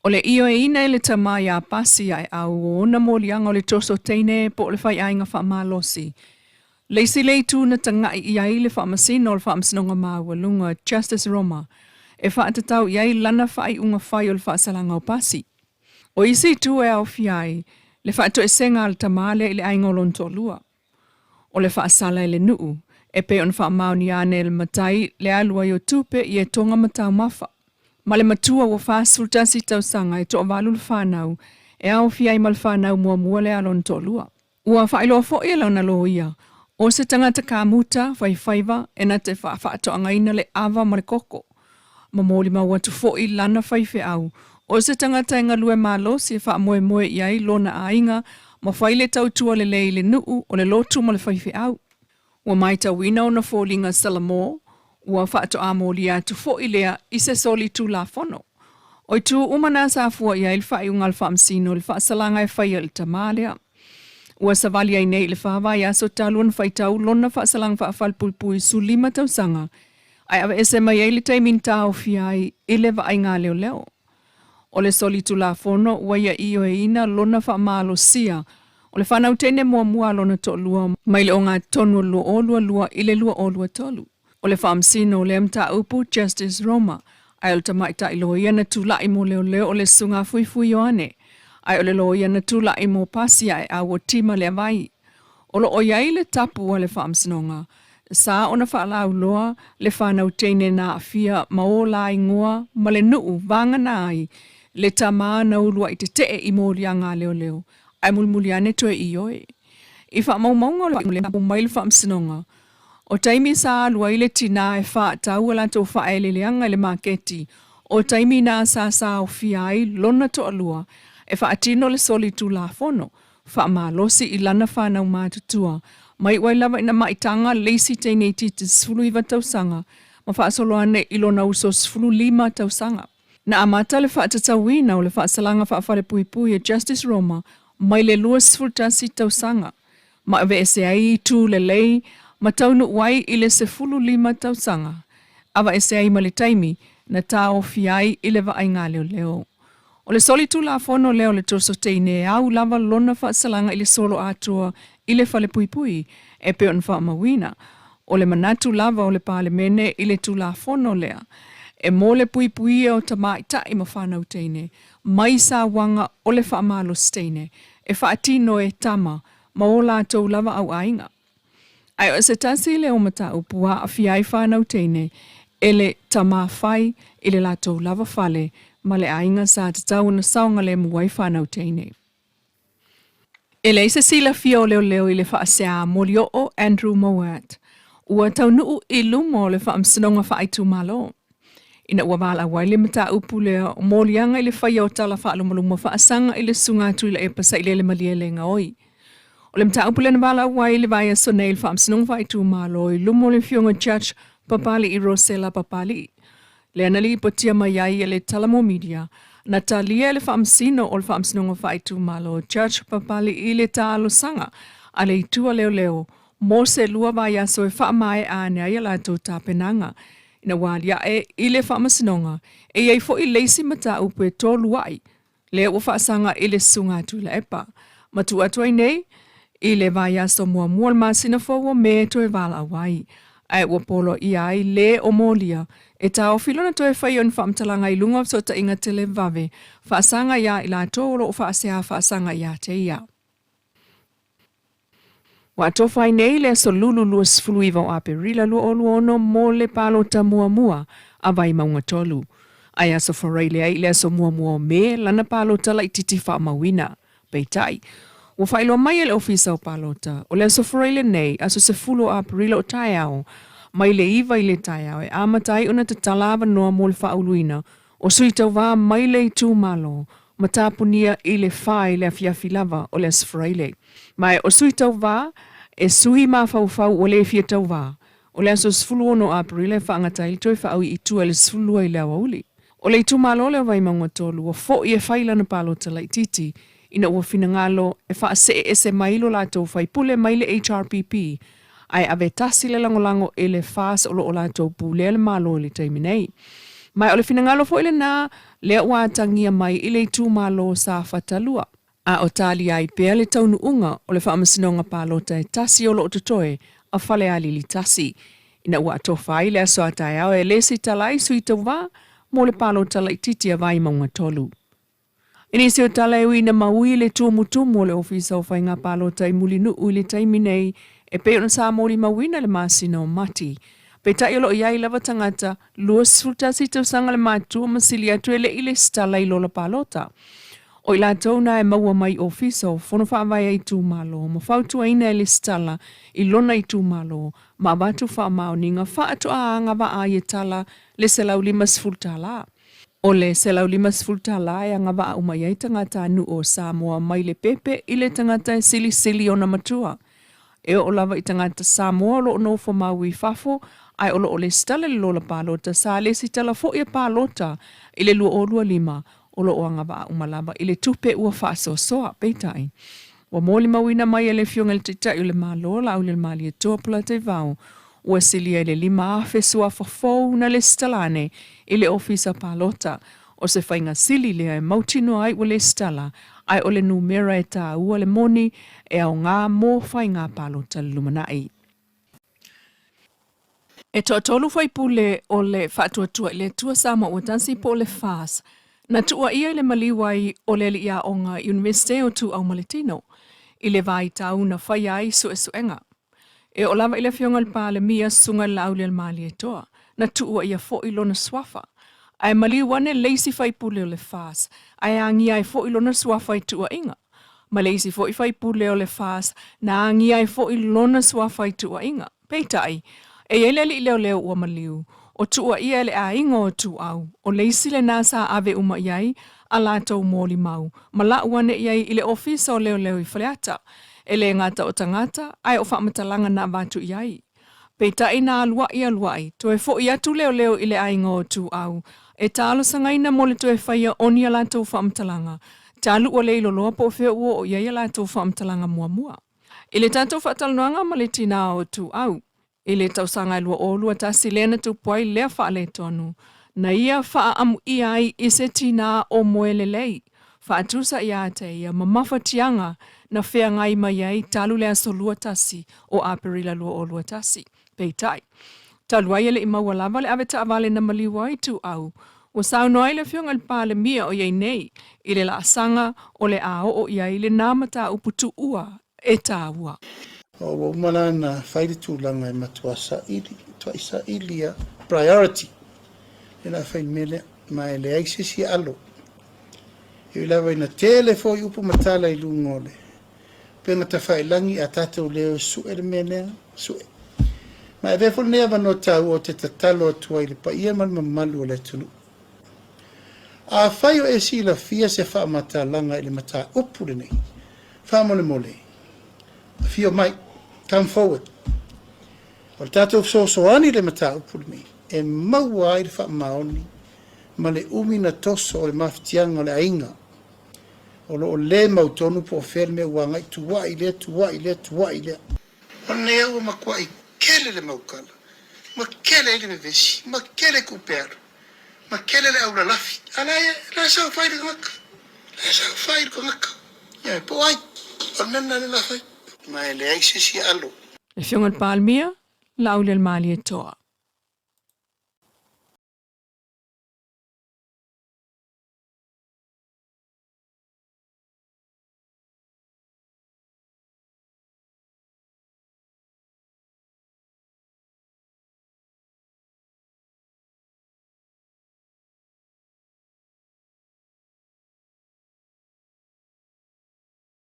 O le ioeina e le tama iā Pasi Aeau o ona moliaga o le toso teine po o le faiaiga faamalosi, le isi le itu na taga'i i ai le Faamasino o le Faamasinoga Maualuga, Justice Roma, e faatatau i ai lana faaiuga fai o le faasalaga o Pasi. O isi itu e aofia ai le faatoesega a le tama lea i le aiga o lona toalua. O le faasala e le nuu, e pei ona faamaonia ane e le matai le alu ai o tupe i etoga ma taumafa. Ma le matua ua 41 tausaga e toavalu le fanau e aofia ai ma le fanau muamua lea a lona toalua. Ua faailoa foi e lana loia, o se tagata kamuta, faifaiva, e na te faafaatoagaina le ava ma le koko. Ma molimau atu foi lana faifeau, o se tagata e galue malosi e faamoemoe i ai lona aiga ma fai le tautua lelei i le nuu, o le lotu ma le faifeau. Ua matauina ona foliga Salamo, ua faatoa molia atu foi lea i se soli Tulafono. O itu uma na sa fua i ai le faaiuga a le Faamasino i le faasalaga e faia i le tama lea. Ua savali ai nei i le fa vaiaso talu ona faitau lona faasalaga faafalepuipui 15 tausaga, ae aveese mai ai le taimi na taofia ai i le vaaiga leoleo. O le soli Tulafono ua ia ioeina lona faamalosia o le fanau teine muamua a lona toalua mai le ogatotonu o le 2022 i le 2023. O le Faamasino o lea mataupu, Justice Roma, ae o le tamaitai loia na tula'i mo leoleo o le Susuga Fuifui Ioane, ae o le loia na tula'i mo Pasi Aeau o Tima Leavai. O lo o i ai le tapu a le Faamasinoga, sa ona faalauloa le fanau teine na aafia ma o la igoa ma le nuu vagana ai le tama na ulua'i tete'e i moliaga a leoleo ae mulimuli ane toe ioe. I faamaumauga o le mai le Faamasinoga, o taimi sa alu ai le tinā e faatau a latou faaeleeleaga i le maketi, o taimi na sa saofia ai lona toalua e faatino le soli tulafono faamalosi i lana fanau matutua, mai uai lava ina maitaga le isi teine itiiti 19 tausaga ma faasolo ane i lona uso 15 tausaga. Na amata le faatatauina o le faasalaga faafalepuipui e Justice Roma mai le 21 tausaga ma aveese ai itu lelei ma taunuu ai i le 15 tausaga, avaese ai ma le taimi na taofia ai i le vaaiga leoleo. O le soli tulafono lea o le toso teine e au lava lona faasalaga i le solo atoa i le falepuipui e pei ona faamauina. O le manatu lava o le Palemene i le tulafono lea, e mo le puipuia o tamaitai ma fanau teine mai sauaga o le faamalosi teine e faatino e tama ma o latou lava auaiga. Ae o se tasi lea o mataupu ua aafia ai fanau teine e le tama fai i le latou lava fale ma le aiga sa tatau ona saogalemu ai fanau teine. E leai se silafia o leoleo i le faasea molioo Andrew Mowat ua taunuu i luma o le Faamasinoga Faaitumalo. Ina ua valaau ai le mataupu lea o moliaga i le faia o tala faalumaluma faasaga i le Susuga Tuilaepa Sailele Malielegaoi. O le mataupu lea na valaau ai i le vaiaso nei i le Faamasinoga Faaitumalo i luma o le Afioga Judge Papali'i Rosella Papali'i, lea na lipotia mai ai e le Talamua Media, na talia e le Faamasino o le Faamasinoga Faaitumalo Judge Papali'i le talosaga a le Itu a Leoleo mo se lua vaiaso e faamaea ane ai a latou tapenaga ina ua aliae i le Faamasinoga e i ai foi le isi mataupu e tolua'i lea ua faasaga i le Susuga a Tuilaepa ma tuu atu ai nei i le vaiaso muamua o le masina fou o Me toe valaau ai, ae ua poloaia ai le o molia e taofi lona toe faia o ni faamatalaga i luga o fesootaiga televave faasaga iā i latou o lo o faasea faasaga iā te ia. Ua atofa ai nei le aso Lulu 29 o Aperila 2026 mo le palota muamua a Vaimauga 3. Ae aso Faraile ai i le aso muamua o Me lana palota laitiiti faamauina. Peitai, ua faailoa mai e le Ofisa o Palota, o le aso Faraile nei, aso 10 o Aperila o taeao, mai le 9 i le taeao e amata ai ona tatala avanoa mo le faauluina o sui tauva mai le itumalo ma tapunia i le fa i le afiafi lava o le Aso Faraile. Ma o sui tauva e sui mafaufau ua le fia tauva, o le aso 16 o Aperila e faagata ai le toe faaui i tua i le 12 i le aoauli. O le itumalo lea o Vaimauga 3 ua foi e fai lana palota laitiiti ina ua finagalo e faasee ese mai lo latou faipule mai le HRPP ae ave tasi le lagolago i le FAS o lo o latou pulea le Malo i le taimi nei. Ma o le finagalo foi lenā lea ua atagia mai i le itumalo o Safata 2. A o talia ai pea le taunuuga o le Faamasinoga Palota e tasi o lo o totoe a Falealili 1, ina ua atofa ai le aso a taeao e lesitala ai sui tauva mo le palota laitiiti a Vaimauga 3. I nisi o tala e ui ina maui le tumutumu o le Ofisa o Faiga Palota i Mulinuu i le taimi nei e pei ona sa molimauina i le masina o Mati, peitai o lo o i ai lava tagata 21 tausaga le matua ma sili atu e le i lesitala i lola palota. O i latou na e maua mai i Ofisa o Fono Faavae a Itumalo ma fautuaina e lesitala i lona itumalo ma avatu faamaoniga faatoa agavaa ai e tala le $150. O le $150 e agavaa uma i ai tagata nuu o Samoa mai le pepe i le tagata e silisili ona matua. E oo lava i tagata Samoa o lo o nofo mau i fafo ae o lo o lesitala i le lola palota sa lesitala foi a palota i le 2025 o lo o agavaa uma lava i le tupe ua faasoasoa. Peitai, ua molimauina mai e le Afioga i le Taitai o le Malo, Laaulialemalietoa Polataivao, ua silia i le 5,000 suafa fou na lesitala ane i le Ofisa Palota. O se faiga sili lea e mautinoa ai ua lesitala, ae o le numera e taua le moni e aoga mo faiga palota le lumanai. E toatolu faipule o le Faatuatua i le Atua Samoa Ua Tasi po o le FAS na tuuaia i le maliu ai o le alii aoga Iunivesite o Ituau ma le Tino i le vaitau na faia ai suesuega. E oo lava i le Afioga i le Palemia, Susuga i le Laaulialemalietoa, na tuuaia foi lona suafa. Ae maliu ane le isi faipule o le FAS, ae agia ai foi lona suafa i tuuaiga. Ma le isi foi faipule o le FAS, na agia ai foi lona suafa i tuuaiga. Peitai, e i ai le alii leoleo ua maliu, o tuuaia e le aiga o Ituau, o le isi lenā sa ave uma i ai a latou molimau, ma lau ane i ai i le Ofisa o Leoleo i Faleata. E le gata o tagata, ae o faamatalaga na avatu i ai. Peitai na aluaʻi aluaʻi, toe foʻi atu leoleo i le aiga o Ituau, e talosagaina mo le toe faia o ni a latou faamatalaga, talu ua le iloloa po o fea ua oo i ai a latou faamatalaga muamua. I le tatou faatalanoaga ma le tinā o Ituau, I le tausaga e 2021 lea na tupu ai lea faaletonu, na ia faaamuia ai i se tinā o moe lelei, faatusa iā te ia ma mafatiaga na feagai mai ai talu le aso 21 o Aperila 2021. Peitai, talu ai e le i maua lava le avetaavale na maliu ai Ituau, ua saunoa ai le Afioga i le Palemia o i ai nei i le laasaga o le a oo i ai lenā mataupu tuua e taua. Ua uma la ona fai le tulaga e matua saili, matuai saili lava, priority, lea la fai le mea lea, ma e leai se isi e alo. E ui lava ina tele foi upu ma tala i luga o le upega tafailagi, a tatou le o e sue le mea lea, sue. Ma e avea foi lenei avanoa taua ou te tatalo atu ai i le paia ma le mamalu o le atunuu. Afai o e silafia se faamatalaga i le mataupu lenei, faamolemole, afio mai, come forward. O le tatou fesoasoani i le mataupu lenei e maua ai le faamaoni ma le umi na toso o le mafatiaga o le aiga o lo o le mautonu po o fea le mea ua agai tuai lea, tuai lea, tuai lea. O lenei au ua matuai kele le maukala, ma kele ai le vevesi, ma kele tupe alu. Ma tele le aulalafi. A la e, la e saofai le tagata. La e saofai le tagata. Ia, po o ai. O le mea lena lea la fai. Ma e leai se isi e alo. Le Afioga i le Palemia, Laaulialemalietoa.